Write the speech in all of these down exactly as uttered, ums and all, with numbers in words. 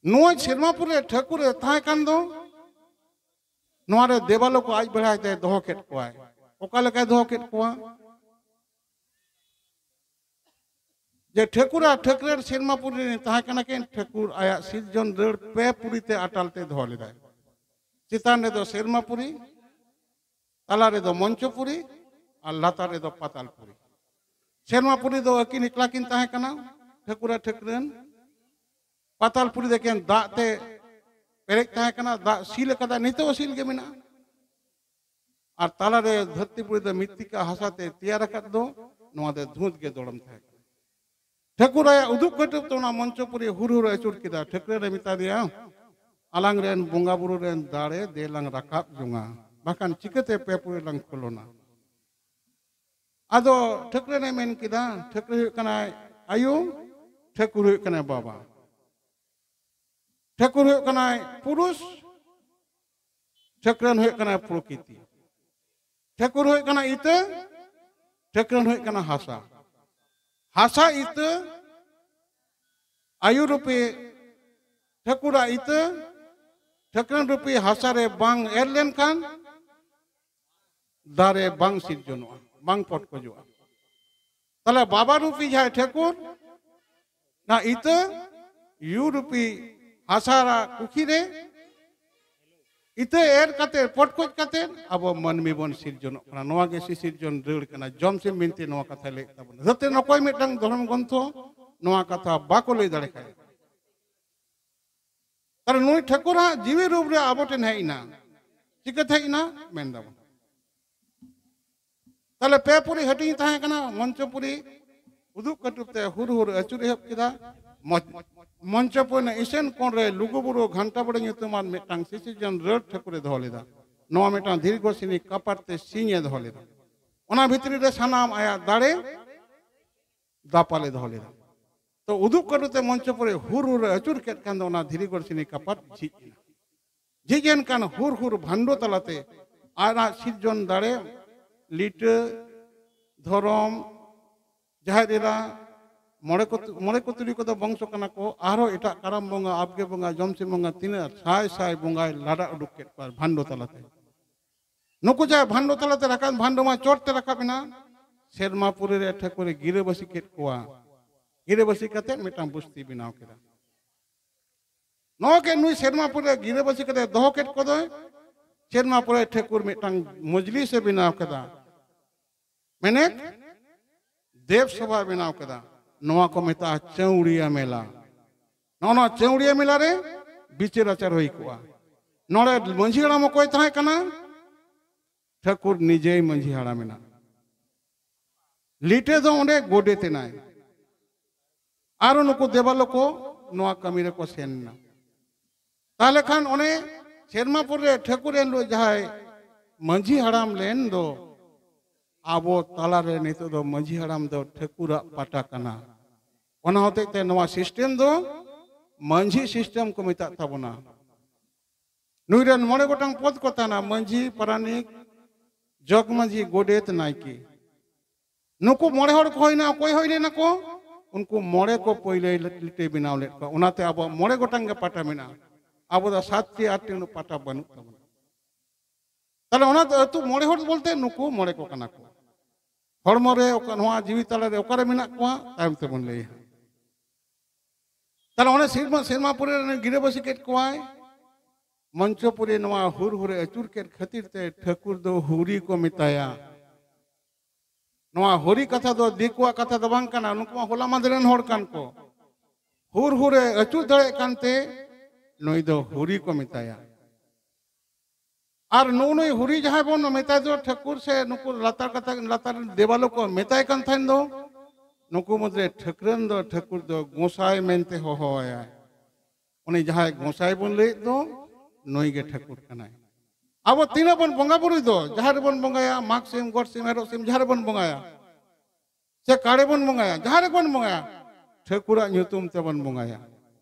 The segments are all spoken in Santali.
ᱱᱚᱣᱟ ᱥᱮᱨᱢᱟᱯᱩᱨ ᱨᱮ ᱴᱷᱟᱹᱠᱩᱨ ᱮ ᱛᱟᱦᱮᱸ ᱠᱟᱱ ᱫᱚ, ᱱᱚᱣᱟ ᱨᱮ ᱫᱮᱵᱟᱞᱳ ᱠᱚ ᱟᱡ ᱵᱮᱲᱦᱟᱭ ᱛᱮ ᱫᱚᱦᱚ ᱠᱮᱫ ᱠᱚᱣᱟᱭ᱾ ᱚᱠᱟ ᱞᱮᱠᱟᱭ ᱫᱚᱦᱚ ᱠᱮᱫ ᱠᱚᱣᱟ? ᱡᱮ ᱴᱷᱟᱹᱠᱩᱨ ᱟᱨ ᱴᱷᱟᱹᱠᱨᱟᱹᱱ ᱥᱮᱨᱢᱟᱯᱩᱨᱤ ᱨᱮᱱ ᱛᱟᱦᱮᱸ ᱠᱟᱱᱟ ᱠᱤᱱ, ᱴᱷᱟᱹᱠᱩᱨ ᱟᱭᱟᱜ ᱥᱤᱨᱡᱚᱱ ᱨᱟᱹᱲ ᱯᱮ ᱯᱩᱨᱤ ᱛᱮ ᱟᱴᱟᱞ ᱛᱮ ᱫᱚᱦᱚ ᱞᱮᱫᱟᱭ᱾ ᱪᱮᱛᱟᱱ ᱨᱮᱫᱚ ᱥᱮᱨᱢᱟᱯᱩᱨᱤ, ᱛᱟᱞᱟ ᱨᱮᱫᱚ ᱢᱚᱧᱪᱚᱯᱩᱨᱤ ᱟᱨ ᱞᱟᱛᱟᱨ ᱨᱮᱫᱚ ᱯᱟᱛᱟᱞᱯᱩᱨᱤ᱾ ᱥᱮᱨᱢᱟᱯᱩᱨᱤ ᱫᱚ ᱟᱹᱠᱤᱱ ᱮᱠᱞᱟ ᱠᱤᱱ ᱛᱟᱦᱮᱸ ᱠᱟᱱᱟ, ᱴᱷᱟᱹᱠᱩᱨ ᱟᱨ ᱴᱷᱟᱹᱠᱨᱟᱹᱱ᱾ ᱯᱟᱛᱟᱞᱯᱩᱨᱤ ᱫᱚ ᱮᱠᱮᱱ ᱫᱟᱜ ᱛᱮ ᱯᱮᱨᱮᱡ ᱛᱟᱦᱮᱸ ᱠᱟᱱᱟ, ᱫᱟᱜ ᱥᱤᱞ ᱟᱠᱟᱫᱟ, ᱱᱤᱛᱚᱜ ᱦᱚᱸ ᱥᱤᱞ ᱜᱮ ᱢᱮᱱᱟᱜᱼᱟ᱾ ᱟᱨ ᱛᱟᱞᱟᱨᱮ ᱫᱷᱟᱹᱨᱛᱤᱯᱩᱨᱤ ᱫᱚ ᱢᱤᱛᱛᱤᱠᱟ ᱦᱟᱥᱟ ᱛᱮ ᱛᱮᱭᱟᱨ ᱟᱠᱟᱫ ᱫᱚ, ᱱᱚᱣᱟ ᱫᱚ ᱫᱷᱩᱸᱛ ᱜᱮ ᱫᱚᱲᱚᱢ ᱛᱟᱦᱮᱸ ᱠᱟᱱᱟ᱾ ᱴᱷᱟᱹᱠᱩᱨ ᱟᱭᱟᱜ ᱩᱫᱩᱜ ᱠᱟᱹᱴᱩᱵ ᱛᱮ ᱚᱱᱟ ᱢᱚᱧᱪᱚᱯᱩᱨᱤ ᱦᱩᱨ ᱦᱩᱨ ᱟᱹᱪᱩᱨ ᱠᱮᱫᱟ᱾ ᱴᱷᱟᱹᱠᱨᱟᱹᱱ ᱮ ᱢᱮᱛᱟ ᱫᱮᱭᱟ, "ᱟᱞᱟᱝ ᱨᱮᱱ ᱵᱚᱸᱜᱟ ᱵᱩᱨᱩ ᱨᱮᱱ ᱫᱟᱲᱮ ᱫᱮ ᱞᱟᱝ ᱨᱟᱠᱟᱵ ᱡᱚᱝᱟ, ᱵᱟᱠᱷᱟᱱ ᱪᱤᱠᱟᱹᱛᱮ ᱯᱮ ᱯᱩᱨᱤ ᱞᱟᱝ ᱠᱷᱚᱞᱚᱱᱟ?" ᱟᱫᱚ ᱴᱷᱟᱹᱠᱨᱟᱹᱱ ᱮ ᱢᱮᱱ ᱠᱮᱫᱟ, ᱴᱷᱟᱹᱠᱨᱟᱹᱱ ᱦᱩᱭᱩᱜ ᱠᱟᱱᱟᱭ ᱟᱭᱳ, ᱴᱷᱟᱹᱠᱩᱨ ᱦᱩᱭᱩᱜ ᱠᱟᱱᱟᱭ ᱵᱟᱵᱟ᱾ ᱴᱷᱟᱹᱠᱩᱨ ᱦᱩᱭᱩᱜ ᱠᱟᱱᱟᱭ ᱯᱩᱨᱩᱥ, ᱴᱷᱟᱹᱠᱨᱟᱹᱱ ᱦᱩᱭᱩᱜ ᱠᱟᱱᱟᱭ ᱯᱨᱚᱠᱤᱛᱤ᱾ ᱴᱷᱟᱹᱠᱩᱨ ᱦᱩᱭᱩᱜ ᱠᱟᱱᱟ ᱤᱛᱟᱹ, ᱴᱷᱟᱹᱠᱨᱟᱹᱱ ᱦᱩᱭᱩᱜ ᱠᱟᱱᱟ ᱦᱟᱥᱟ᱾ ᱦᱟᱥᱟ ᱤᱛᱟᱹ, ᱟᱭᱩ ᱨᱩᱯᱤ ᱴᱷᱟᱹᱠᱩᱨᱟᱜ ᱤᱛᱟᱹ, ᱴᱷᱟᱹᱠᱨᱟᱹᱱ ᱨᱩᱯᱤ ᱦᱟᱥᱟ ᱨᱮ ᱵᱟᱝ ᱮᱨ ᱞᱮᱱᱠᱷᱟᱱ ᱫᱟᱨᱮ ᱵᱟᱝ ᱥᱤᱨᱡᱚᱱᱚᱜᱼᱟ, ᱵᱟᱝ ᱯᱚᱴᱠᱚᱡᱚᱜᱼᱟ᱾ ᱛᱟᱦᱞᱮ ᱵᱟᱵᱟ ᱨᱩᱯᱤ ᱡᱟᱦᱟᱸᱭ ᱴᱷᱟᱹᱠᱩᱨ, ᱚᱱᱟ ᱤᱛᱟᱹ ᱭᱩ ᱨᱩᱯᱤ ᱦᱟᱥᱟ ᱨᱮᱱᱟᱜ ᱠᱩᱠᱷᱤ ᱨᱮ ᱤᱛᱟᱹ ᱮᱨ ᱠᱟᱛᱮ, ᱯᱚᱴᱠᱚᱡ ᱠᱟᱛᱮ ᱟᱵᱚ ᱢᱟᱹᱱᱢᱤ ᱵᱚᱱ ᱥᱤᱨᱡᱚᱱᱚᱜ ᱠᱟᱱᱟ᱾ ᱱᱚᱣᱟ ᱜᱮ ᱥᱤᱥᱤᱨᱡᱚᱱ ᱨᱟᱹᱲ ᱠᱟᱱᱟ᱾ ᱡᱚᱢᱥᱤᱢ ᱵᱤᱱᱛᱤ ᱱᱚᱣᱟ ᱠᱟᱛᱷᱟᱭ ᱞᱟᱹᱭᱮᱫ ᱛᱟᱵᱚᱱᱟ᱾ ᱡᱟᱛᱮ ᱚᱠᱚᱭ ᱢᱤᱫᱴᱟᱝ ᱫᱷᱚᱨᱚᱢ ᱜᱨᱚᱱᱛᱷᱚ ᱱᱚᱣᱟ ᱠᱟᱛᱷᱟ ᱵᱟᱠᱚ ᱞᱟᱹᱭ ᱫᱟᱲᱮ ᱠᱷᱟᱡ᱾ ᱛᱟᱦᱞᱮ ᱱᱩᱭ ᱴᱷᱟᱹᱠᱩᱨᱟᱜ ᱡᱤᱣᱤ ᱨᱩᱯ ᱨᱮ ᱟᱵᱚ ᱴᱷᱮᱱ ᱦᱮᱡ ᱮᱱᱟ᱾ ᱪᱤᱠᱟᱹᱛᱮ ᱦᱮᱡ ᱮᱱᱟ? ᱢᱮᱱ ᱫᱟᱵᱚᱱ᱾ ᱛᱟᱦᱞᱮ ᱯᱮ ᱯᱩᱨᱤ ᱦᱟᱹᱴᱤᱧ ᱛᱟᱦᱮᱸ ᱠᱟᱱᱟ᱾ ᱢᱚᱧᱪᱚᱯᱩᱨᱤ ᱩᱫᱩᱜ ᱠᱟᱹᱴᱩᱵ ᱛᱮ ᱦᱩᱨ ᱦᱩᱨ ᱟᱹᱪᱩᱨ ᱮᱦᱚᱵ ᱠᱮᱫᱟ᱾ ᱢᱚ-, ᱢᱚᱧᱪᱚᱯᱩᱨᱤ ᱨᱮᱱᱟᱜ ᱤᱥᱟᱹᱱ ᱠᱚᱬ ᱨᱮ ᱞᱩᱜᱩᱵᱩᱨᱩ ᱜᱷᱟᱱᱴᱟ ᱵᱟᱲᱮ ᱧᱩᱛᱩᱢᱟᱱ ᱢᱤᱫᱴᱟᱝ ᱥᱤᱥᱤᱨᱡᱚᱱ ᱨᱟᱹᱲ ᱴᱷᱟᱹᱠᱩᱨ ᱮ ᱫᱚᱦᱚ ᱞᱮᱫᱟ᱾ ᱱᱚᱣᱟ ᱢᱤᱫᱴᱟᱝ ᱫᱤᱨᱜᱷᱚ ᱥᱤᱱᱤ ᱠᱟᱯᱟᱴ ᱛᱮ ᱥᱤᱧ ᱮ ᱫᱚᱦᱚ ᱞᱮᱫᱟ᱾ ᱚᱱᱟ ᱵᱷᱤᱛᱨᱤ ᱨᱮ ᱥᱟᱱᱟᱢ ᱟᱭᱟᱜ ᱫᱟᱲᱮ ᱫᱟᱯᱟᱞ ᱮ ᱫᱚᱦᱚ ᱞᱮᱫᱟ᱾ ᱛᱚ ᱩᱫᱩᱜ ᱠᱟᱹᱴᱩᱵ ᱛᱮ ᱢᱚᱧᱪᱚᱯᱩᱨᱤ ᱦᱩᱨ ᱦᱩᱨ ᱮ ᱟᱹᱪᱩᱨ ᱠᱮᱫ ᱠᱷᱟᱱ ᱫᱚ ᱚᱱᱟ ᱫᱷᱤᱨᱤ ᱜᱚᱲ ᱥᱤᱱᱤ ᱠᱟᱯᱟᱴ ᱡᱷᱤᱡ ᱮᱱᱟ᱾ ᱡᱷᱤᱡ ᱮᱱ ᱠᱷᱟᱱ ᱦᱩᱨ ᱦᱩᱨ ᱵᱷᱟᱱᱰᱚ ᱛᱟᱞᱟᱛᱮ ᱟᱡᱟᱜ ᱥᱤᱨᱡᱚᱱ ᱫᱟᱲᱮ, ᱞᱤᱴᱟᱹ, ᱫᱷᱚᱨᱚᱢ, ᱡᱟᱦᱮᱨ ᱮᱨᱟ, ᱢᱚᱬᱮ ᱠᱚ ᱢᱚᱬᱮ ᱠᱚ ᱛᱩᱨᱩᱭ ᱠᱚᱫᱚ ᱵᱚᱝᱥᱚ ᱠᱟᱱᱟ ᱠᱚ, ᱟᱨᱦᱚᱸ ᱮᱴᱟᱜ ᱠᱟᱨᱟᱢ ᱵᱚᱸᱜᱟ, ᱟᱵᱜᱮ ᱵᱚᱸᱜᱟ, ᱡᱚᱢᱥᱤᱢ ᱵᱚᱸᱜᱟ, ᱛᱤᱱᱟᱹᱜ ᱥᱟᱭ ᱥᱟᱭ ᱵᱚᱸᱜᱟᱭ ᱞᱟᱰᱟ ᱩᱰᱩᱠ ᱠᱮᱫ ᱠᱚᱣᱟ ᱵᱷᱟᱱᱰᱚ ᱛᱟᱞᱟᱛᱮ᱾ ᱱᱩᱠᱩ ᱡᱟᱦᱟᱸᱭ ᱵᱷᱟᱱᱰᱚ ᱛᱟᱞᱟᱛᱮ ᱨᱟᱠᱟᱵ, ᱵᱷᱟᱱᱰᱚ ᱢᱟ ᱪᱚᱴ ᱛᱮ ᱨᱟᱠᱟᱵ ᱮᱱᱟ, ᱥᱮᱨᱢᱟ ᱯᱩᱨᱤ ᱨᱮ ᱴᱷᱟᱹᱠᱩᱨᱮ ᱜᱤᱨᱟᱹᱵᱟᱹᱥᱤ ᱠᱮᱫ ᱠᱚᱣᱟ᱾ ᱜᱤᱨᱟᱹᱵᱟᱹᱥᱤ ᱠᱟᱛᱮ ᱢᱤᱫᱴᱟᱝ ᱵᱩᱥᱛᱤ ᱵᱮᱱᱟᱣ ᱠᱮᱫᱟ᱾ ᱱᱚᱣᱟ ᱜᱮ ᱱᱩᱭ ᱥᱮᱨᱢᱟ ᱯᱩᱨᱤ ᱨᱮ ᱜᱤᱨᱟᱹᱵᱟᱹᱥᱤ ᱠᱟᱛᱮ ᱫᱚᱦᱚ ᱠᱮᱫ ᱠᱚᱫᱚᱭ᱾ ᱥᱮᱨᱢᱟ ᱯᱩᱨᱤ ᱴᱷᱟᱹᱠᱩᱨ ᱢᱤᱫᱴᱟᱝ ᱢᱚᱡᱽᱞᱤᱥ ᱮ ᱵᱮᱱᱟᱣ ᱠᱮᱫᱟ, ᱢᱮᱱᱮᱫ ᱫᱮᱵ ᱥᱚᱵᱷᱟᱭ ᱵᱮᱱᱟᱣ ᱠᱮᱫᱟ᱾ ᱱᱚᱣᱟ ᱠᱚ ᱢᱮᱛᱟᱜᱼᱟ ᱪᱟᱹᱣᱲᱤᱭᱟ ᱢᱮᱞᱟ᱾ ᱱᱚᱜᱼᱚ ᱱᱚᱣᱟ ᱪᱟᱹᱣᱲᱤᱭᱟ ᱢᱮᱞᱟ ᱨᱮ ᱵᱤᱪᱟᱹᱨ ᱟᱪᱟᱨ ᱦᱩᱭ ᱠᱚᱜᱼᱟ᱾ ᱱᱚᱰᱮ ᱢᱟᱹᱡᱷᱤ ᱦᱟᱲᱟᱢ ᱚᱠᱚᱭ ᱛᱟᱦᱮᱸ ᱠᱟᱱᱟ? ᱴᱷᱟᱹᱠᱩᱨ ᱱᱤᱡᱮᱭ ᱢᱟᱹᱡᱷᱤ ᱦᱟᱲᱟᱢ ᱮᱱᱟ᱾ ᱞᱤᱴᱟᱹ ᱫᱚ ᱚᱸᱰᱮ ᱜᱚᱰᱮᱛ ᱮᱱᱟᱭ᱾ ᱟᱨᱚ ᱱᱩᱠᱩ ᱫᱮᱵᱟᱞᱳ ᱠᱚ ᱱᱚᱣᱟ ᱠᱟᱹᱢᱤ ᱨᱮᱠᱚ ᱥᱮᱱ ᱮᱱᱟ᱾ ᱛᱟᱦᱞᱮ ᱠᱷᱟᱱ ᱚᱱᱮ ᱥᱮᱨᱢᱟ ᱯᱩᱨᱤ ᱨᱮ ᱴᱷᱟᱹᱠᱩᱨ ᱮᱱ ᱦᱤᱞᱳᱜ ᱡᱟᱦᱟᱸᱭ ᱢᱟᱹᱡᱷᱤ ᱦᱟᱲᱟᱢ ᱞᱮᱱ ᱫᱚ, ᱟᱵᱚ ᱛᱟᱞᱟᱨᱮ ᱱᱤᱛᱚᱜ ᱫᱚ ᱢᱟᱹᱡᱷᱤ ᱦᱟᱲᱟᱢ ᱫᱚ ᱴᱷᱟᱹᱠᱩᱨᱟᱜ ᱯᱟᱴᱟ ᱠᱟᱱᱟ᱾ ᱚᱱᱟ ᱦᱚᱛᱮᱡ ᱛᱮ ᱱᱚᱣᱟ ᱥᱤᱥᱴᱮᱢ ᱫᱚ ᱢᱟᱹᱡᱷᱤ ᱥᱤᱥᱴᱮᱢ ᱠᱚ ᱢᱮᱛᱟᱜ ᱛᱟᱵᱚᱱᱟ᱾ ᱱᱩᱭ ᱨᱮᱱ ᱢᱚᱬᱮ ᱜᱚᱴᱟᱝ ᱯᱚᱫᱽ ᱠᱚ ᱛᱟᱦᱮᱱᱟ: ᱢᱟᱹᱡᱷᱤ, ᱯᱟᱨᱟᱱᱤᱠ, ᱡᱚᱜᱽ ᱢᱟᱹᱡᱷᱤ, ᱜᱚᱰᱮᱛ, ᱱᱟᱭᱠᱮ᱾ ᱱᱩᱠᱩ ᱢᱚᱬᱮ ᱦᱚᱲ ᱠᱚ ᱦᱩᱭᱱᱟ᱾ ᱚᱠᱚᱭ ᱦᱩᱭ ᱞᱮᱱᱟ ᱠᱚ? ᱩᱱᱠᱩ ᱢᱚᱬᱮ ᱠᱚ ᱯᱳᱭᱞᱳᱭ ᱞᱤᱴᱟᱹᱭ ᱵᱮᱱᱟᱣ ᱞᱮᱫ ᱠᱚᱣᱟ᱾ ᱚᱱᱟᱛᱮ ᱟᱵᱚᱣᱟᱜ ᱢᱚᱬᱮ ᱜᱚᱴᱟᱝ ᱜᱮ ᱯᱟᱴᱟ ᱢᱮᱱᱟᱜᱼᱟ᱾ ᱟᱵᱚ ᱫᱚ ᱥᱟᱛᱴᱤ ᱟᱴᱴᱤ ᱩᱱᱟᱹᱜ ᱯᱟᱴᱟ ᱵᱟᱹᱱᱩᱜ ᱛᱟᱵᱚᱱᱟ᱾ ᱛᱟᱦᱞᱮ ᱚᱱᱟ ᱫᱚ ᱟᱹᱛᱩ ᱢᱚᱬᱮ ᱦᱚᱲ ᱵᱚᱞᱛᱮ ᱱᱩᱠᱩ ᱢᱚᱬᱮ ᱠᱚ ᱠᱟᱱᱟ ᱠᱚ᱾ ᱦᱚᱲᱢᱚ ᱨᱮ ᱚᱠᱟ, ᱱᱚᱣᱟ ᱡᱤᱣᱤ ᱛᱟᱞᱟ ᱨᱮ ᱚᱠᱟᱨᱮ ᱢᱮᱱᱟᱜ ᱠᱚᱣᱟ, ᱛᱟᱭᱚᱢ ᱛᱮᱵᱚᱱ ᱞᱟᱹᱭᱟ᱾ ᱛᱟᱦᱞᱮ ᱚᱱᱮ ᱥᱮᱨᱢᱟ, ᱥᱮᱨᱢᱟ ᱯᱩᱨᱤ ᱨᱮ ᱜᱤᱨᱟᱹᱵᱟᱹᱥᱤ ᱠᱮᱫ ᱠᱚᱣᱟᱭ, ᱢᱚᱧᱪᱚᱯᱩᱨᱤ ᱱᱚᱣᱟ ᱦᱩᱨ ᱦᱩᱨᱮ ᱟᱹᱪᱩᱨ ᱠᱮᱫ ᱠᱷᱟᱹᱛᱤᱨ ᱛᱮ ᱴᱷᱟᱹᱠᱩᱨ ᱫᱚ ᱦᱩᱨᱤ ᱠᱚ ᱢᱮᱛᱟᱭᱟ᱾ ᱱᱚᱣᱟ ᱦᱩᱨᱤ ᱠᱟᱛᱷᱟ ᱫᱚ ᱫᱤᱠᱩᱣᱟᱜ ᱠᱟᱛᱷᱟ ᱫᱚ ᱵᱟᱝ ᱠᱟᱱᱟ, ᱱᱩᱠᱩ ᱢᱟ ᱦᱚᱞᱟ ᱢᱟᱫᱷᱮᱨ ᱨᱮᱱ ᱦᱚᱲ ᱠᱟᱱ ᱠᱚ᱾ ᱦᱩᱨ ᱦᱩᱨᱮ ᱟᱹᱪᱩᱨ ᱫᱟᱲᱮᱭᱟᱜ ᱠᱟᱱᱛᱮ ᱱᱩᱭ ᱫᱚ ᱦᱩᱨᱤ ᱠᱚ ᱢᱮᱛᱟᱭᱟ᱾ ᱟᱨ ᱱᱩᱜᱼᱩ ᱱᱩᱭ ᱦᱩᱨᱤ ᱡᱟᱦᱟᱸᱭ ᱵᱚᱱ ᱢᱮᱛᱟᱭ ᱫᱚ ᱴᱷᱟᱹᱠᱩᱨ ᱥᱮ ᱱᱩᱠᱩ ᱞᱟᱛᱟᱨ ᱠᱟᱛᱷᱟ, ᱞᱟᱛᱟᱨ ᱨᱮᱱ ᱫᱮᱵᱟᱞᱳ ᱠᱚ ᱢᱮᱛᱟᱭ ᱠᱟᱱ ᱛᱟᱦᱮᱱ ᱫᱚ, ᱱᱩᱠᱩ ᱢᱩᱫᱽᱨᱮ ᱴᱷᱟᱹᱠᱨᱟᱹᱱ ᱫᱚ ᱴᱷᱟᱹᱠᱩᱨ ᱫᱚ ᱜᱚᱸᱥᱟᱭ ᱢᱮᱱᱛᱮ ᱦᱚᱦᱚᱣᱟᱭᱟᱭ᱾ ᱩᱱᱤ ᱡᱟᱦᱟᱸᱭ ᱜᱚᱸᱥᱟᱭ ᱵᱚᱱ ᱞᱟᱹᱭᱮᱫ ᱫᱚ, ᱱᱩᱭ ᱜᱮ ᱴᱷᱟᱹᱠᱩᱨ ᱠᱟᱱᱟᱭ᱾ ᱟᱵᱚ ᱛᱤᱱᱟᱹᱜ ᱵᱚᱱ ᱵᱚᱸᱜᱟ ᱵᱩᱨᱩᱭ ᱫᱚ, ᱡᱟᱦᱮᱨ ᱨᱮᱵᱚᱱ ᱵᱚᱸᱜᱟᱭᱟ, ᱢᱟᱜᱽ ᱥᱤᱢ, ᱜᱚᱴ ᱥᱤᱢ, ᱮᱨᱚᱜ ᱥᱤᱢ, ᱡᱟᱦᱟᱸ ᱨᱮᱵᱚᱱ ᱵᱚᱸᱜᱟᱭᱟ, ᱥᱮ ᱠᱟᱲᱮ ᱵᱚᱱ ᱵᱚᱸᱜᱟᱭᱟ, ᱡᱟᱦᱟᱸ ᱨᱮᱵᱚᱱ ᱵᱚᱸᱜᱟᱭᱟ, ᱴᱷᱟᱹᱠᱩᱨᱟᱜ ᱧᱩᱛᱩᱢ ᱛᱮᱵᱚᱱ ᱵᱚᱸᱜᱟᱭᱟ᱾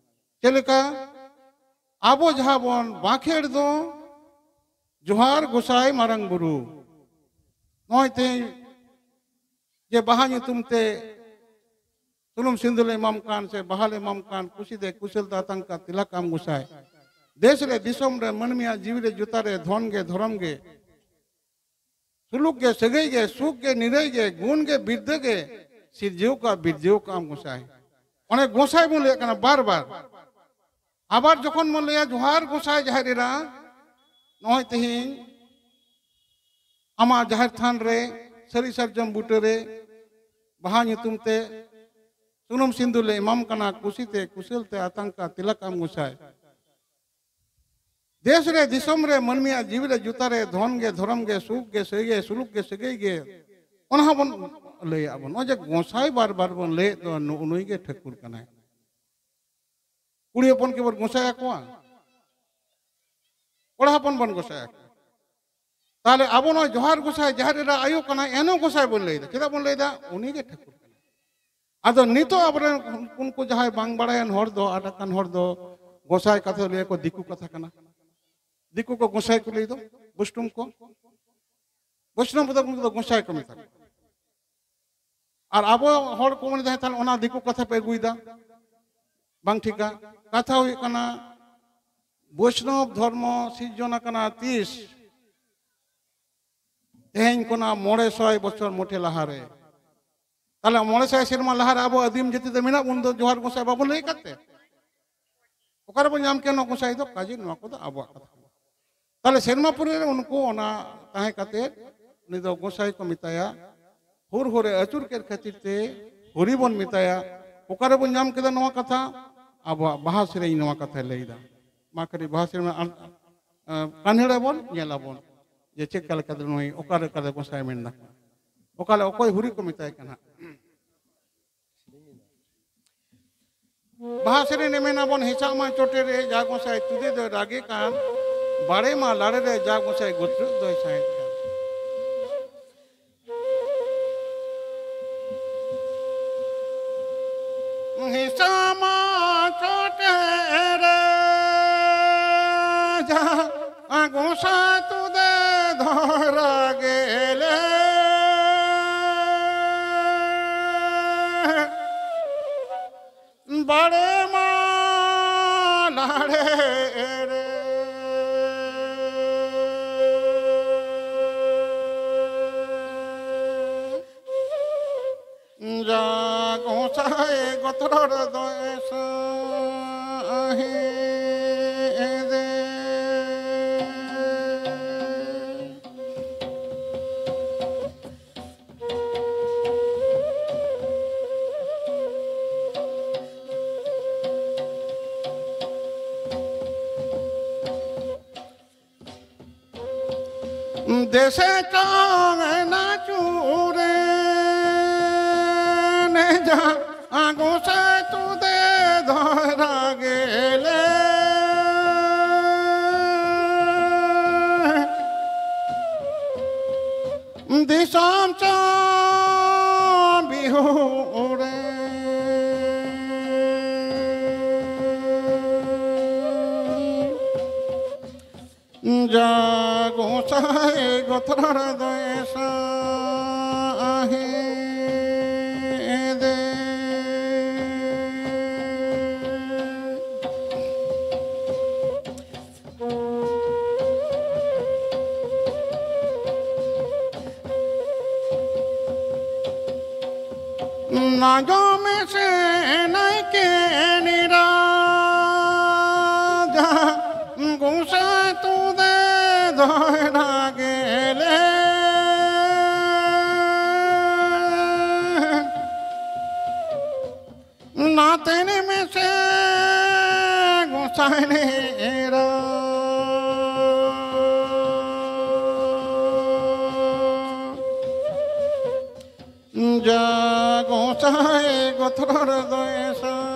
ᱪᱮᱫ ᱞᱮᱠᱟ? ᱟᱵᱚ ᱡᱟᱦᱟᱸ ᱵᱚᱱ ᱵᱟᱸᱠᱷᱮᱲ ᱫᱚ, ᱡᱚᱦᱟᱨ ᱜᱚᱸᱥᱟᱭ ᱢᱟᱨᱟᱝ ᱵᱩᱨᱩ, ᱱᱚᱜᱼᱚᱭ ᱛᱮᱦᱮᱧ ᱡᱮ ᱵᱟᱦᱟ ᱧᱩᱛᱩᱢ ᱛᱮ ᱥᱩᱱᱩᱢ ᱥᱤᱸᱫᱩᱨ ᱞᱮ ᱮᱢᱟᱢ ᱠᱟᱱ ᱥᱮ ᱵᱟᱦᱟ ᱞᱮ ᱮᱢᱟᱢ ᱠᱟᱱ, ᱠᱩᱥᱤ ᱛᱮ ᱠᱩᱥᱟᱹᱞ ᱛᱮ ᱟᱛᱟᱝ ᱠᱟᱜ ᱛᱤᱞᱟᱠ ᱟᱢ ᱜᱚᱸᱥᱟᱭ᱾ ᱫᱮᱥ ᱨᱮ ᱫᱤᱥᱚᱢ ᱨᱮ ᱢᱟᱹᱱᱢᱤᱭᱟᱜ ᱡᱤᱣᱤ ᱨᱮ ᱡᱩᱛᱟ ᱨᱮ ᱫᱷᱚᱱ ᱜᱮ ᱫᱷᱚᱨᱚᱢ ᱜᱮ, ᱥᱩᱞᱩᱠ ᱜᱮ ᱥᱟᱹᱜᱟᱹᱭ ᱜᱮ, ᱥᱩᱠ ᱜᱮ ᱱᱤᱨᱟᱹᱭ ᱜᱮ, ᱜᱩᱱ ᱜᱮ ᱵᱤᱨᱫᱟᱹ ᱜᱮ, ᱥᱤᱨᱡᱟᱹᱣ ᱠᱟᱜ ᱵᱤᱨᱡᱟᱹᱣ ᱠᱟᱜ ᱟᱢ ᱜᱚᱸᱥᱟᱭ᱾ ᱚᱱᱮ ᱜᱚᱸᱥᱟᱭ ᱵᱚᱱ ᱞᱟᱹᱭᱟᱜ ᱠᱟᱱᱟ ᱵᱟᱨ ᱵᱟᱨ᱾ ᱟᱵᱟᱨ ᱡᱚᱠᱷᱚᱱ ᱵᱚᱱ ᱞᱟᱹᱭᱟ ᱡᱚᱦᱟᱨ ᱜᱚᱸᱥᱟᱭ ᱡᱟᱦᱮᱨ ᱮᱨᱟ, ᱱᱚᱜᱼᱚᱭ ᱛᱮᱦᱮᱧ ᱟᱢᱟᱜ ᱡᱟᱦᱮᱨ ᱛᱷᱟᱱ ᱨᱮ ᱥᱟᱹᱨᱤ ᱥᱟᱨᱡᱚᱢ ᱵᱩᱴᱟᱹ ᱨᱮ ᱵᱟᱦᱟ ᱧᱩᱛᱩᱢ ᱛᱮ ᱥᱩᱱᱩᱢ ᱥᱤᱸᱫᱩᱨ ᱞᱮ ᱮᱢᱟᱢ ᱠᱟᱱᱟ, ᱠᱩᱥᱤ ᱛᱮ ᱠᱩᱥᱟᱹᱞ ᱛᱮ ᱟᱛᱟᱝ ᱠᱟᱜ ᱛᱤᱞᱟᱠ ᱟᱢ ᱜᱚᱸᱥᱟᱭ᱾ ᱫᱮᱥ ᱨᱮ ᱫᱤᱥᱚᱢ ᱨᱮ ᱢᱟᱹᱱᱢᱤᱭᱟᱜ ᱡᱤᱣᱤ ᱨᱮ ᱡᱩᱛᱟ ᱨᱮ ᱫᱷᱚᱱ ᱜᱮ ᱫᱷᱚᱨᱚᱢ ᱜᱮ ᱥᱩᱠ ᱜᱮ ᱥᱟᱹᱭ ᱜᱮ ᱥᱩᱞᱩᱠ ᱜᱮ ᱥᱟᱹᱜᱟᱹᱭ ᱜᱮ, ᱚᱱᱟ ᱦᱚᱸᱵᱚᱱ ᱞᱟᱹᱭᱮᱫᱼᱟ ᱵᱚᱱ᱾ ᱱᱚᱜᱼᱚᱭ ᱡᱮ ᱜᱚᱸᱥᱟᱭ ᱵᱟᱨ ᱵᱟᱨ ᱵᱚᱱ ᱞᱟᱹᱭᱮᱫ ᱫᱚ, ᱱᱩᱜᱼᱩ ᱱᱩᱭ ᱜᱮ ᱴᱷᱟᱹᱠᱩᱨ ᱠᱟᱱᱟᱭ᱾ ᱠᱩᱲᱤ ᱦᱚᱯᱚᱱ ᱠᱤ ᱵᱚᱱ ᱜᱚᱸᱥᱟᱭ ᱟᱠᱚᱣᱟ? ᱠᱚᱲᱟ ᱦᱚᱯᱚᱱ ᱵᱚᱱ ᱜᱚᱸᱥᱟᱭ ᱟᱠᱚᱣᱟ᱾ ᱛᱟᱦᱞᱮ ᱟᱵᱚ ᱱᱚᱜᱼᱚᱭ ᱡᱚᱦᱟᱨ ᱜᱚᱸᱥᱟᱭ ᱡᱟᱦᱮᱨ ᱮᱨᱟ ᱟᱭᱳ ᱠᱟᱱᱟᱭ, ᱮᱱᱦᱚᱸ ᱜᱚᱸᱥᱟᱭ ᱵᱚᱱ ᱞᱟᱹᱭᱫᱟ᱾ ᱪᱮᱫᱟᱜ ᱵᱚᱱ ᱞᱟᱹᱭᱫᱟ? ᱩᱱᱤ ᱜᱮ ᱴᱷᱟᱹᱠᱩᱨ ᱠᱟᱱᱟᱭ᱾ ᱟᱫᱚ ᱱᱤᱛᱚᱜ ᱟᱵᱚᱨᱮᱱ ᱩᱱᱠᱩ ᱡᱟᱦᱟᱸᱭ ᱵᱟᱝ ᱵᱟᱲᱟᱭᱟᱱ ᱦᱚᱲ ᱫᱚ, ᱟᱫ ᱟᱠᱟᱱ ᱦᱚᱲ ᱫᱚ ᱜᱚᱸᱥᱟᱭ ᱠᱟᱛᱷᱟ ᱞᱟᱹᱭᱟᱠᱚ ᱫᱤᱠᱩ ᱠᱟᱛᱷᱟ ᱠᱟᱱᱟ᱾ ᱫᱤᱠᱩ ᱠᱚ ᱜᱚᱸᱥᱟᱭ ᱠᱚ ᱞᱟᱹᱭ ᱫᱚ, ᱵᱳᱭᱥᱱᱚᱵ ᱠᱚ, ᱵᱳᱭᱥᱱᱚᱵ ᱫᱚ ᱩᱱᱠᱩ ᱫᱚ ᱜᱚᱸᱥᱟᱭ ᱠᱚ ᱢᱮᱛᱟ ᱠᱚᱣᱟ᱾ ᱟᱨ ᱟᱵᱚ ᱦᱚᱲ ᱠᱚ ᱢᱮᱱ ᱛᱟᱦᱮᱸ, ᱛᱟᱦᱞᱮ ᱚᱱᱟ ᱫᱤᱠᱩ ᱠᱟᱛᱷᱟ ᱯᱮ ᱟᱹᱜᱩᱭᱮᱫᱟ, ᱵᱟᱝ ᱴᱷᱤᱠᱟ᱾ ᱠᱟᱛᱷᱟ ᱦᱩᱭᱩᱜ ᱠᱟᱱᱟ, ᱵᱳᱭᱥᱱᱚᱵ ᱫᱷᱚᱨᱢᱚ ᱥᱤᱨᱡᱚᱱ ᱟᱠᱟᱱᱟ ᱛᱤᱥ? ᱛᱮᱦᱮᱧ ᱠᱷᱚᱱᱟᱜ ᱢᱚᱬᱮ ᱥᱟᱭ ᱵᱚᱪᱷᱚᱨ ᱢᱚᱴᱷᱮ ᱞᱟᱦᱟᱨᱮ᱾ ᱛᱟᱦᱞᱮ ᱢᱚᱬᱮ ᱥᱟᱭ ᱥᱮᱨᱢᱟ ᱞᱟᱦᱟᱨᱮ ᱟᱵᱚ ᱟᱹᱫᱤᱢ ᱡᱟᱹᱛᱤ ᱫᱚ ᱢᱮᱱᱟᱜ ᱵᱚᱱ ᱫᱚ ᱡᱚᱦᱟᱨ ᱜᱚᱸᱥᱟᱭ ᱵᱟᱵᱚᱱ ᱞᱟᱹᱭ ᱠᱟᱫ ᱛᱮ? ᱚᱠᱟ ᱨᱮᱵᱚᱱ ᱧᱟᱢ ᱠᱮᱭᱟ ᱱᱚᱣᱟ ᱜᱚᱸᱥᱟᱭ ᱫᱚ? ᱠᱟᱡᱮ ᱱᱚᱣᱟ ᱠᱚᱫᱚ ᱟᱵᱚᱣᱟᱜ ᱠᱟᱛᱷᱟ ᱠᱟᱱᱟ᱾ ᱛᱟᱦᱞᱮ ᱥᱮᱨᱢᱟ ᱯᱩᱨᱤ ᱨᱮ ᱩᱱᱠᱩ ᱚᱱᱟ ᱛᱟᱦᱮᱸ ᱠᱟᱛᱮ ᱩᱱᱤ ᱫᱚ ᱜᱚᱸᱥᱟᱭ ᱠᱚ ᱢᱮᱛᱟᱭᱟ᱾ ᱦᱩᱨ ᱦᱩᱨᱮ ᱟᱹᱪᱩᱨ ᱠᱮᱫ ᱠᱷᱟᱹᱛᱤᱨ ᱛᱮ ᱦᱩᱨᱤ ᱵᱚᱱ ᱢᱮᱛᱟᱭᱟ᱾ ᱚᱠᱟ ᱨᱮᱵᱚᱱ ᱧᱟᱢ ᱠᱮᱫᱟ ᱱᱚᱣᱟ ᱠᱟᱛᱷᱟ? ᱟᱵᱚᱣᱟᱜ ᱵᱟᱦᱟ ᱥᱮᱨᱮᱧ ᱱᱚᱣᱟ ᱠᱟᱛᱷᱟᱭ ᱞᱟᱹᱭᱫᱟ᱾ ᱢᱟ ᱠᱟᱹᱴᱤᱡ ᱵᱟᱦᱟ ᱥᱮᱨᱮᱧ ᱟᱨ, ᱟᱨ, ᱠᱟᱱᱦᱮᱲ ᱟᱵᱚᱱ, ᱧᱮᱞ ᱟᱵᱚᱱ ᱡᱮ ᱪᱮᱫ ᱞᱮᱠᱟ ᱞᱮᱠᱟᱛᱮ ᱱᱩᱭ ᱚᱠᱟ ᱞᱮᱠᱟᱛᱮ ᱜᱚᱸᱥᱟᱭ ᱢᱮᱱ ᱫᱟ, ᱚᱠᱟ ᱞᱮ-, ᱚᱠᱚᱭ ᱦᱩᱨᱤ ᱠᱚ ᱢᱮᱛᱟᱭ ᱠᱟᱱᱟ᱾ ᱵᱟᱦᱟ ᱥᱮᱨᱮᱧ ᱨᱮ ᱢᱮᱱᱟᱵᱚᱱ, ᱦᱮᱸᱥᱟᱜ ᱢᱟ ᱪᱚᱴᱮ ᱨᱮ ᱡᱟ ᱜᱚᱸᱥᱟᱭ ᱛᱩᱫᱮ ᱫᱚᱭ ᱨᱟᱜᱮ ᱠᱟᱱ, ᱵᱟᱲᱮ ᱢᱟ ᱞᱟᱲᱮ ᱨᱮ ᱡᱟ ᱜᱚᱸᱥᱟᱭ ᱜᱩᱴᱨᱟᱹᱜ ᱫᱚᱭ ᱥᱟᱸᱦᱮᱫ ᱠᱟᱱ᱾ ᱦᱮᱸᱥᱟᱜ ᱢᱟ ᱪᱚᱴᱮ ᱨᱮ ᱡᱟ ᱜᱚᱸᱥᱟᱭ ᱛᱩᱫᱮ ᱫᱚᱭ ᱨᱟᱜᱮ ᱞᱮ᱾ ᱟᱲᱮ ᱨᱮ ᱡᱟ ᱜᱚᱸᱥᱟᱭ ᱜᱚᱛᱨᱚ ᱨᱮᱫᱚᱭ ᱥᱟᱦᱮᱫᱮ᱾ ᱫᱮᱥᱮ ᱪᱚᱝ ᱮᱱᱟ ᱪᱩᱨᱮ ᱱᱮ ᱡᱟ ᱜᱚᱸᱥᱟᱭ ᱛᱩᱫᱮ ᱫᱷᱚᱨᱟ ᱜᱮᱞᱮ᱾ ᱫᱤᱥᱚᱢ ᱪᱚᱝ ᱵᱤᱦᱩ ᱨᱮ ᱡᱟ ᱜᱚᱸᱥᱟᱭ ᱜᱚᱛᱨᱟ ᱨᱮᱫᱚᱭ ᱥᱟᱦᱮᱫᱮ᱾ ᱱᱟᱡᱚᱢ ᱥᱮ ᱱᱟᱭᱠᱮ ᱱᱤᱨᱟ ᱜᱚᱸᱥᱟᱭ ᱛᱩᱫᱮ ᱫᱷᱚᱨᱟ ᱜᱮᱞᱮ᱾ ᱱᱟᱛᱮᱱ ᱢᱮᱥᱮ ᱜᱚᱸᱥᱟᱭ ᱱᱮᱨᱟ ᱡᱟ ᱜᱚᱸᱥᱟᱭ ᱜᱚᱛᱨᱚ ᱨᱮᱫᱚᱭ ᱥᱟᱦᱮᱫᱮ᱾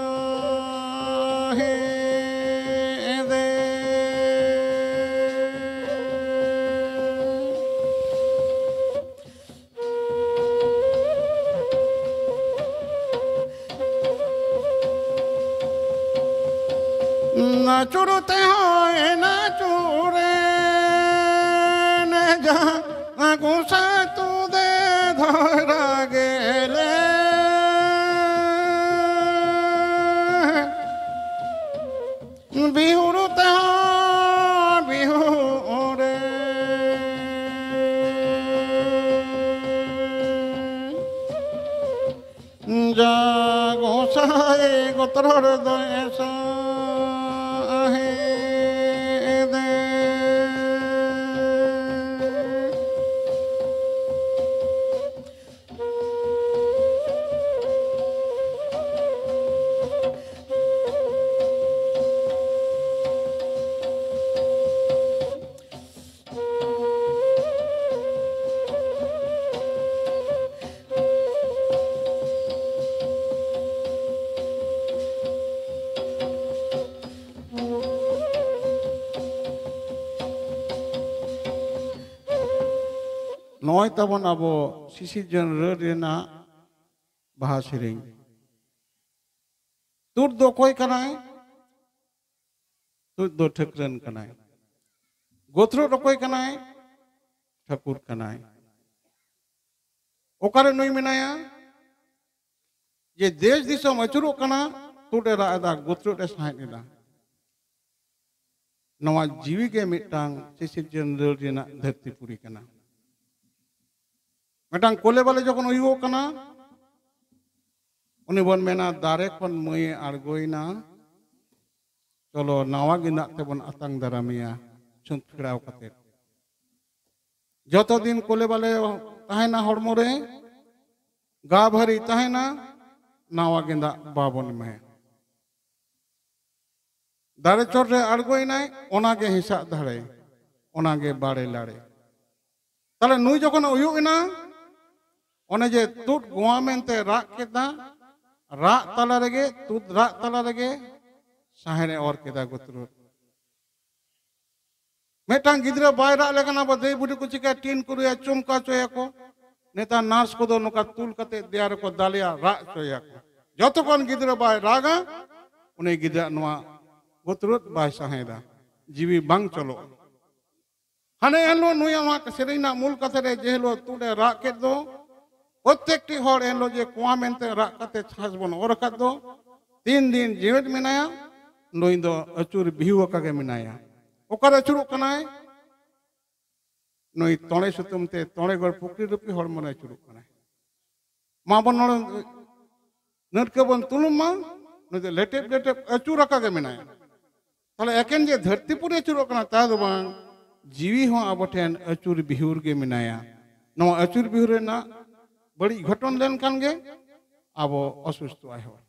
ᱱᱟᱪᱩᱨ ᱛᱮᱦᱚᱸᱭ ᱱᱟᱪᱩᱨᱮᱱ ᱡᱟ ᱜᱚᱸᱥᱟᱭ ᱛᱩᱫᱮ ᱫᱷᱚᱨᱟ ᱜᱮᱞᱮ᱾ ᱵᱤᱦᱩᱨ ᱛᱮᱦᱚᱸ ᱵᱤᱦᱩᱨ ᱨᱮ ᱡᱟ ᱜᱚᱸᱥᱟᱭ ᱜᱚᱛᱨᱚ ᱨᱮᱫᱚᱭ ᱥᱟᱦᱮᱫᱮ᱾ ᱱᱚᱜᱼᱚᱭ ᱛᱟᱵᱚᱱ ᱟᱵᱚ ᱥᱤᱥᱤᱨᱡᱚᱱ ᱨᱟᱹᱲ ᱨᱮᱱᱟᱜ ᱵᱟᱦᱟ ᱥᱮᱨᱮᱧ᱾ ᱛᱩᱫ ᱫᱚ ᱚᱠᱚᱭ ᱠᱟᱱᱟᱭ? ᱛᱩᱫ ᱫᱚ ᱴᱷᱟᱹᱠᱨᱟᱹᱱ ᱠᱟᱱᱟᱭ᱾ ᱜᱚᱛᱨᱚ ᱚᱠᱚᱭ ᱠᱟᱱᱟᱭ? ᱴᱷᱟᱹᱠᱩᱨ ᱠᱟᱱᱟᱭ᱾ ᱚᱠᱟᱨᱮ ᱱᱩᱭ ᱢᱮᱱᱟᱭᱟ? ᱡᱮ ᱫᱮᱥ ᱫᱤᱥᱚᱢ ᱟᱹᱪᱩᱨᱚᱜ ᱠᱟᱱᱟ, ᱛᱩᱫ ᱮ ᱨᱟᱜ ᱮᱫᱟ, ᱜᱚᱛᱨᱚ ᱮ ᱥᱟᱸᱦᱮᱫ ᱮᱫᱟ᱾ ᱱᱚᱣᱟ ᱡᱤᱣᱤ ᱜᱮ ᱢᱤᱫᱴᱟᱝ ᱥᱤᱥᱤᱨᱡᱚᱱ ᱨᱟᱹᱲ ᱨᱮᱱᱟᱜ ᱫᱷᱟᱹᱨᱛᱤ ᱯᱩᱨᱤ ᱠᱟᱱᱟ᱾ ᱢᱤᱫᱴᱟᱝ ᱠᱚᱞᱮ ᱵᱟᱞᱮ ᱡᱚᱠᱷᱚᱱ ᱦᱩᱭᱩᱜᱚᱜ ᱠᱟᱱᱟ, ᱩᱱᱤ ᱵᱚᱱ ᱢᱮᱱᱟ, "ᱫᱟᱨᱮ ᱠᱷᱚᱱ ᱢᱟᱹᱭᱮ ᱟᱬᱜᱚᱭᱮᱱᱟ, ᱪᱚᱞᱚ ᱱᱟᱣᱟ ᱜᱮᱸᱫᱟᱜ ᱛᱮᱵᱚᱱ ᱟᱛᱟᱝ ᱫᱟᱨᱟᱢᱮᱭᱟ ᱪᱷᱩᱸᱛ ᱯᱷᱮᱲᱟᱣ ᱠᱟᱛᱮ᱾" ᱡᱚᱛᱚ ᱫᱤᱱ ᱠᱚᱞᱮ ᱵᱟᱞᱮ ᱛᱟᱦᱮᱱᱟ ᱦᱚᱲᱢᱚ ᱨᱮ, ᱜᱟ ᱵᱷᱟᱹᱨᱤ ᱛᱟᱦᱮᱱᱟ, ᱱᱟᱣᱟ ᱜᱮᱸᱫᱟᱜ ᱵᱟᱵᱚᱱ ᱮᱢᱟᱭᱟ᱾ ᱫᱟᱨᱮ ᱪᱚᱴ ᱨᱮ ᱟᱬᱜᱚᱭᱮᱱᱟᱭ, ᱚᱱᱟᱜᱮ ᱦᱮᱸᱥᱟᱜ ᱫᱟᱲᱮ, ᱚᱱᱟᱜᱮ ᱵᱟᱲᱮ ᱞᱟᱲᱮ᱾ ᱛᱟᱦᱞᱮ ᱱᱩᱭ ᱡᱚᱠᱷᱚᱱ ᱩᱭᱩᱜ ᱮᱱᱟ, ᱚᱱᱮ ᱡᱮ ᱛᱩᱫ ᱜᱚᱣᱟ ᱢᱮᱱᱛᱮ ᱨᱟᱜ ᱠᱮᱫᱟ, ᱨᱟᱜ ᱛᱟᱞᱟ ᱨᱮᱜᱮ, ᱛᱩᱫ ᱨᱟᱜ ᱛᱟᱞᱟ ᱨᱮᱜᱮ ᱥᱟᱦᱮᱫ ᱮ ᱚᱨ ᱠᱮᱫᱟ ᱜᱚᱛᱨᱚ᱾ ᱢᱤᱫᱴᱟᱝ ᱜᱤᱫᱽᱨᱟᱹ ᱵᱟᱭ ᱨᱟᱜ ᱞᱮᱠᱷᱟᱱ ᱟᱵᱚ ᱫᱟᱹᱭ ᱵᱩᱰᱷᱤ ᱠᱚ ᱪᱤᱠᱟᱹᱭᱟ? ᱴᱤᱱ ᱠᱚ ᱨᱩᱭᱟ, ᱪᱚᱢᱠᱟ ᱦᱚᱪᱚᱭᱟᱠᱚ᱾ ᱱᱮᱛᱟᱨ ᱱᱟᱨᱥ ᱠᱚᱫᱚ ᱱᱚᱝᱠᱟ ᱛᱩᱞ ᱠᱟᱛᱮ ᱫᱮᱭᱟ ᱨᱮᱠᱚ ᱫᱟᱞᱮᱭᱟ, ᱨᱟᱜ ᱦᱚᱪᱚᱭᱟᱠᱚ᱾ ᱡᱚᱛᱚᱠᱷᱚᱱ ᱜᱤᱫᱽᱨᱟᱹ ᱵᱟᱭ ᱨᱟᱜᱟ, ᱩᱱᱤ ᱜᱤᱫᱽᱨᱟᱹ ᱱᱚᱣᱟ ᱜᱚᱛᱨᱚ ᱵᱟᱭ ᱥᱟᱦᱮᱫᱟ, ᱡᱤᱣᱤ ᱵᱟᱝ ᱪᱚᱞᱚᱜᱼᱟ᱾ ᱦᱟᱱᱮ ᱮᱱᱦᱤᱞᱳᱜ ᱱᱩᱭᱟᱜ ᱱᱚᱣᱟ ᱥᱮᱨᱮᱧ ᱨᱮᱱᱟᱜ ᱢᱩᱞ ᱠᱟᱛᱷᱟ ᱨᱮ ᱡᱮ ᱦᱤᱞᱳᱜ ᱛᱩᱫ ᱮ ᱨᱟᱜ ᱠᱮᱫ ᱫᱚ, ᱯᱨᱚᱛᱮᱠᱴᱤ ᱦᱚᱲ ᱮᱱᱦᱤᱞᱳᱜ ᱡᱮ ᱠᱚᱣᱟ ᱢᱮᱱᱛᱮ ᱨᱟᱜ ᱠᱟᱛᱮ ᱪᱷᱟᱸᱪ ᱵᱚᱱ ᱚᱨ ᱟᱠᱟᱫ ᱫᱚ, ᱛᱤᱱ ᱫᱤᱱ ᱡᱤᱣᱮᱫ ᱢᱮᱱᱟᱭᱟ, ᱱᱩᱭ ᱫᱚ ᱟᱹᱪᱩᱨ ᱵᱤᱦᱩ ᱟᱠᱟ ᱜᱮ ᱢᱮᱱᱟᱭᱟ᱾ ᱚᱠᱟᱨᱮ ᱟᱹᱪᱩᱨᱚᱜ ᱠᱟᱱᱟᱭ? ᱱᱩᱭ ᱛᱚᱲᱮ ᱥᱩᱛᱟᱹᱢ ᱛᱮ ᱛᱚᱲᱮ ᱜᱚᱲ ᱯᱩᱠᱷᱨᱤ ᱨᱩᱯᱤ ᱦᱚᱲᱢᱚ ᱨᱮ ᱟᱹᱪᱩᱨᱚᱜ ᱠᱟᱱᱟᱭ᱾ ᱢᱟ ᱵᱚᱱ ᱱᱚᱰᱮ ᱱᱟᱹᱴᱠᱟᱹ ᱵᱚᱱ ᱛᱩᱞᱩᱢ ᱢᱟ, ᱱᱩᱭ ᱫᱚ ᱞᱮᱴᱮᱵ ᱞᱮᱴᱮᱵ ᱟᱹᱪᱩᱨ ᱟᱠᱟ ᱜᱮ ᱢᱮᱱᱟᱭᱟ᱾ ᱛᱟᱦᱞᱮ ᱮᱠᱮᱱ ᱡᱮ ᱫᱷᱟᱹᱨᱛᱤ ᱯᱩᱨᱤ ᱟᱹᱪᱩᱨᱚᱜ ᱠᱟᱱᱟ ᱛᱟ ᱫᱚ ᱵᱟᱝ, ᱡᱤᱣᱤ ᱦᱚᱸ ᱟᱵᱚ ᱴᱷᱮᱱ ᱟᱹᱪᱩᱨ ᱵᱤᱦᱩᱨ ᱜᱮ ᱢᱮᱱᱟᱭᱟ᱾ ᱱᱚᱣᱟ ᱟᱹᱪᱩᱨ ᱵᱤᱦᱩᱨ ᱨᱮᱱᱟᱜ ᱵᱟᱹᱲᱤᱡ ᱜᱷᱚᱴᱚᱱ ᱞᱮᱱᱠᱷᱟᱱ ᱜᱮ ᱟᱵᱚ ᱚᱥᱩᱥᱛᱷᱚᱜᱼᱟᱭ ᱦᱚᱲ᱾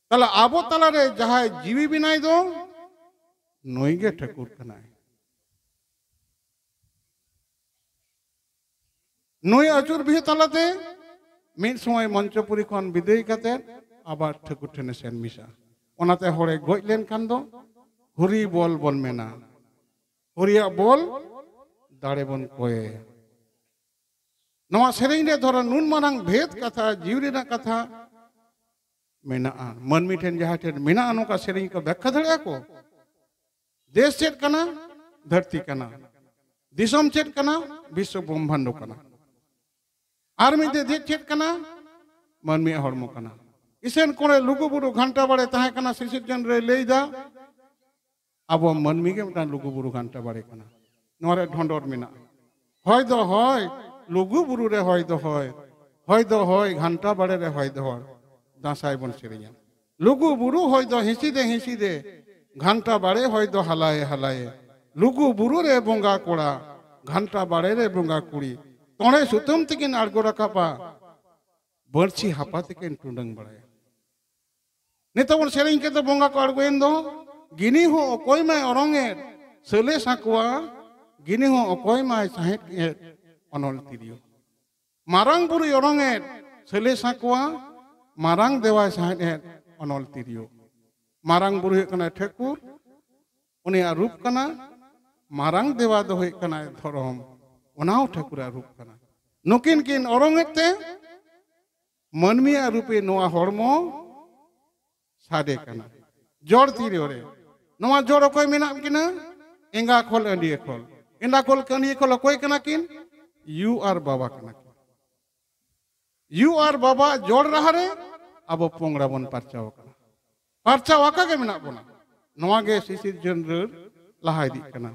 ᱛᱟᱦᱞᱮ ᱟᱵᱚ ᱛᱟᱞᱟᱨᱮ ᱡᱟᱦᱟᱸᱭ ᱡᱤᱣᱤ ᱵᱮᱱᱟᱭ ᱫᱚ ᱱᱩᱭ ᱜᱮ ᱴᱷᱟᱹᱠᱩᱨ ᱠᱟᱱᱟᱭ᱾ ᱱᱩᱭ ᱟᱹᱪᱩᱨ ᱵᱤᱦᱩ ᱛᱟᱞᱟᱛᱮ ᱢᱤᱫ ᱥᱚᱢᱚᱭ ᱢᱚᱧᱪᱚᱯᱩᱨᱤ ᱠᱷᱚᱱ ᱵᱤᱫᱟᱹᱭ ᱠᱟᱛᱮ ᱟᱵᱟᱨ ᱴᱷᱟᱹᱠᱩᱨ ᱴᱷᱮᱱᱮ ᱥᱮᱱ ᱢᱤᱥᱟ᱾ ᱚᱱᱟᱛᱮ ᱦᱚᱲᱮ ᱜᱚᱡ ᱞᱮᱱᱠᱷᱟᱱ ᱫᱚ ᱦᱚᱨᱤ ᱵᱚᱞ ᱵᱚᱱ ᱢᱮᱱᱟ, ᱦᱚᱨᱤᱭᱟᱜ ᱵᱚᱞ ᱫᱟᱲᱮ ᱵᱚᱱ ᱠᱚᱭᱮᱭᱟ᱾ ᱱᱚᱣᱟ ᱥᱮᱨᱮᱧ ᱨᱮ ᱫᱷᱚᱨᱚ ᱱᱩᱱ ᱢᱟᱨᱟᱝ ᱵᱷᱮᱫ ᱠᱟᱛᱷᱟ, ᱡᱤᱣᱤ ᱨᱮᱱᱟᱜ ᱠᱟᱛᱷᱟ ᱢᱮᱱᱟᱜᱼᱟ᱾ ᱢᱟᱹᱱᱢᱤ ᱴᱷᱮᱱ ᱡᱟᱦᱟᱸ ᱴᱷᱮᱱ ᱢᱮᱱᱟᱜᱼᱟ ᱱᱚᱝᱠᱟ ᱥᱮᱨᱮᱧ ᱠᱚ ᱵᱮᱠᱠᱷᱟ ᱫᱟᱲᱮᱭᱟᱜᱼᱟ ᱠᱚ? ᱫᱮᱥ ᱪᱮᱫ ᱠᱟᱱᱟ? ᱫᱷᱟᱹᱨᱛᱤ ᱠᱟᱱᱟ᱾ ᱫᱤᱥᱚᱢ ᱪᱮᱫ ᱠᱟᱱᱟ? ᱵᱤᱥᱥᱚ ᱵᱨᱚᱦᱢᱟᱱᱰᱚ ᱠᱟᱱᱟ᱾ ᱟᱨ ᱢᱤᱫ ᱫᱮ-, ᱫᱮᱡ ᱪᱮᱫ ᱠᱟᱱᱟ? ᱢᱟᱹᱱᱢᱤᱭᱟᱜ ᱦᱚᱲᱢᱚ ᱠᱟᱱᱟ᱾ ᱤᱥᱮᱱ ᱠᱚᱬᱮ ᱞᱩᱜᱩ ᱵᱩᱨᱩ ᱜᱷᱟᱱᱴᱟ ᱵᱟᱲᱮ ᱛᱟᱦᱮᱸ ᱠᱟᱱᱟ, ᱥᱤᱥᱤᱨ ᱡᱚᱱ ᱨᱮ ᱞᱟᱹᱭ ᱫᱟ, ᱟᱵᱚ ᱢᱟᱹᱱᱢᱤ ᱜᱮ ᱢᱤᱫᱴᱟᱝ ᱞᱩᱜᱩ ᱵᱩᱨᱩ ᱜᱷᱟᱱᱴᱟ ᱵᱟᱲᱮ ᱠᱟᱱᱟ᱾ ᱱᱚᱣᱟ ᱨᱮ ᱰᱷᱚᱸᱰᱚᱨ ᱢᱮᱱᱟᱜᱼᱟ᱾ ᱦᱚᱭ ᱫᱚ ᱦᱚᱭ, ᱞᱩᱜᱩ ᱵᱩᱨᱩ ᱨᱮ ᱦᱚᱭ ᱫᱚ ᱦᱚᱭ, ᱦᱚᱭ ᱫᱚ ᱦᱚᱭ, ᱜᱷᱟᱱᱴᱟ ᱵᱟᱲᱮ ᱨᱮ ᱦᱚᱭ ᱫᱚ ᱦᱚᱭ᱾ ᱫᱟᱸᱥᱟᱭ ᱵᱚᱱ ᱥᱮᱨᱮᱧᱟ᱾ ᱞᱩᱜᱩ ᱵᱩᱨᱩ ᱦᱚᱭ ᱫᱚ ᱦᱤᱸᱥᱤᱫᱮ ᱦᱤᱸᱥᱤᱫᱮ, ᱜᱷᱟᱱᱴᱟ ᱵᱟᱲᱮ ᱦᱚᱭ ᱫᱚ ᱦᱟᱞᱟᱭᱮ ᱦᱟᱞᱟᱭᱮ᱾ ᱞᱩᱜᱩ ᱵᱩᱨᱩ ᱨᱮ ᱵᱚᱸᱜᱟ ᱠᱚᱲᱟ, ᱜᱷᱟᱱᱴᱟ ᱵᱟᱲᱮ ᱨᱮ ᱵᱚᱸᱜᱟ ᱠᱩᱲᱤ᱾ ᱛᱚᱲᱮ ᱥᱩᱛᱟᱹᱢ ᱛᱮᱠᱤᱱ ᱟᱬᱜᱚ ᱨᱟᱠᱟᱵᱟ, ᱵᱟᱹᱲᱥᱤ ᱦᱟᱯᱟ ᱛᱮᱠᱤᱱ ᱴᱩᱰᱟᱹᱝ ᱵᱟᱲᱟᱭᱟ᱾ ᱱᱤᱛᱚᱜ ᱵᱚᱱ ᱥᱮᱨᱮᱧ ᱠᱮᱫ ᱫᱚ ᱵᱚᱸᱜᱟ ᱠᱚ ᱟᱬᱜᱚᱭᱮᱱ ᱫᱚ, ᱜᱤᱱᱤ ᱦᱚᱸ ᱚᱠᱚᱭ ᱢᱟᱭ ᱚᱨᱚᱝ ᱮᱫ, ᱥᱟᱹᱞᱮ ᱥᱟᱸᱠᱣᱟ, ᱜᱤᱱᱤ ᱦᱚᱸ ᱚᱠᱚᱭ ᱢᱟᱭ ᱥᱟᱸᱦᱮᱫ ᱮᱫ, ᱚᱱᱚᱞ ᱛᱤᱨᱭᱳ᱾ ᱢᱟᱨᱟᱝ ᱵᱩᱨᱩᱭ ᱚᱨᱚᱝ ᱮᱫ, ᱥᱟᱹᱞᱮ ᱥᱟᱸᱠᱣᱟ, ᱢᱟᱨᱟᱝ ᱫᱮᱣᱟᱭ ᱥᱟᱸᱦᱮᱫ ᱮᱫ, ᱚᱱᱚᱞ ᱛᱤᱨᱭᱳ᱾ ᱢᱟᱨᱟᱝ ᱵᱩᱨᱩ ᱦᱩᱭᱩᱜ ᱠᱟᱱᱟᱭ ᱴᱷᱟᱹᱠᱩᱨ, ᱩᱱᱤᱭᱟᱜ ᱨᱩᱯ ᱠᱟᱱᱟ᱾ ᱢᱟᱨᱟᱝ ᱫᱮᱣᱟ ᱫᱚ ᱦᱩᱭᱩᱜ ᱠᱟᱱᱟᱭ ᱫᱷᱚᱨᱚᱢ, ᱚᱱᱟ ᱦᱚᱸ ᱴᱷᱟᱹᱠᱩᱨᱟᱜ ᱨᱩᱯ ᱠᱟᱱᱟ᱾ ᱱᱩᱠᱤᱱ ᱠᱤᱱ ᱚᱨᱚᱝ ᱮᱫ ᱛᱮ ᱢᱟᱹᱱᱢᱤᱭᱟᱜ ᱨᱩᱯᱮ ᱱᱚᱣᱟ ᱦᱚᱲᱢᱚ ᱥᱟᱰᱮ ᱠᱟᱱᱟ᱾ ᱡᱚᱲ ᱛᱤᱨᱭᱳ ᱨᱮ ᱱᱚᱣᱟ ᱡᱚᱲ ᱚᱠᱚᱭ ᱢᱮᱱᱟᱜ ᱠᱤᱱᱟ? ᱮᱸᱜᱟ ᱠᱷᱚᱞ ᱟᱹᱰᱤᱭᱟᱹ ᱠᱷᱚᱞ᱾ ᱮᱸᱜᱟ ᱠᱷᱚᱞ ᱠᱟᱹᱱᱤᱭᱟᱹ ᱠᱷᱚᱞ ᱚᱠᱚᱭ ᱠᱟᱱᱟ ᱠᱤᱱ? ᱭᱩ ᱟᱨ ᱵᱟᱵᱟ ᱠᱟᱱᱟ ᱠᱤᱱ᱾ ᱭᱩ ᱟᱨ ᱵᱟᱵᱟ ᱡᱚᱲ ᱨᱟᱦᱟ ᱨᱮ ᱟᱵᱚ ᱯᱚᱝᱲᱟ ᱵᱚᱱ ᱯᱟᱨᱪᱟᱣ ᱟᱠᱟᱱᱟ᱾ ᱯᱟᱨᱪᱟᱣ ᱟᱠᱟ ᱜᱮ ᱢᱮᱱᱟᱜ ᱵᱚᱱᱟ᱾ ᱱᱚᱣᱟ ᱜᱮ ᱥᱤᱥᱤᱨᱡᱟᱹᱱ ᱨᱟᱹᱲ ᱞᱟᱦᱟ ᱤᱫᱤᱜ ᱠᱟᱱᱟ᱾